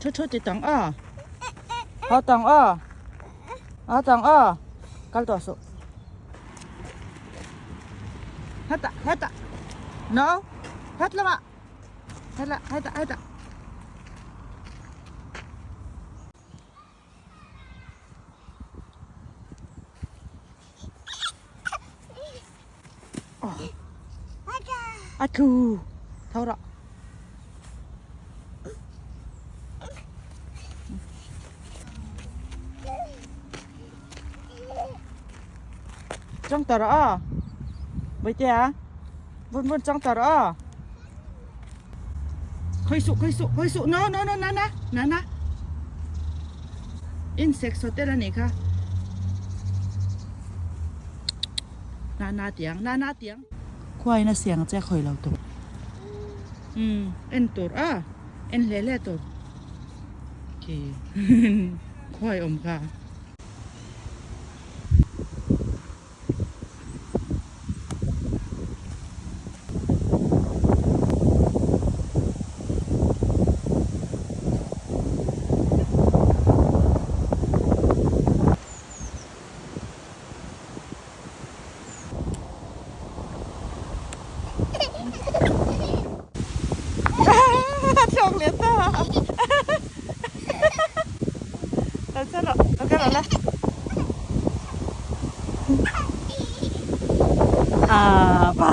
Thu thu ti tang a. Haw tang a. Haw tang a. Kal tawh suh. Heta heta. No. Het lamah. Heta heta heta. A thu tho rawh. Chang tawh rawh aw. Bawihtea vun vun chang tawh rawh aw. Khawi suh khawi suh khawi suh no no no nana nana insects hotel a nih kha nana tiang nana tiang khuain a siang che khawi lo tur um en tur a en hle hle tur khi khuai awm kha. Thlawk leh ta. Kal rawh, kal rawh la. Ah, pa.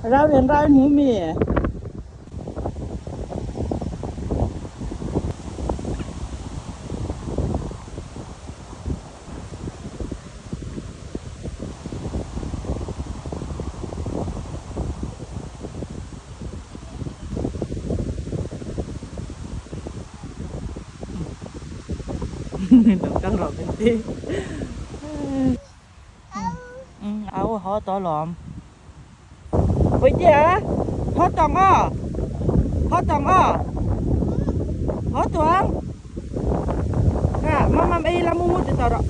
Rau lian rau in hmu mi? Lo kal rawh min ti. Au haw tawh alawm. Bawihtea haw tawng aw haw tawng aw haw tuang kha mamam ei la mu mu ti tawh rawh.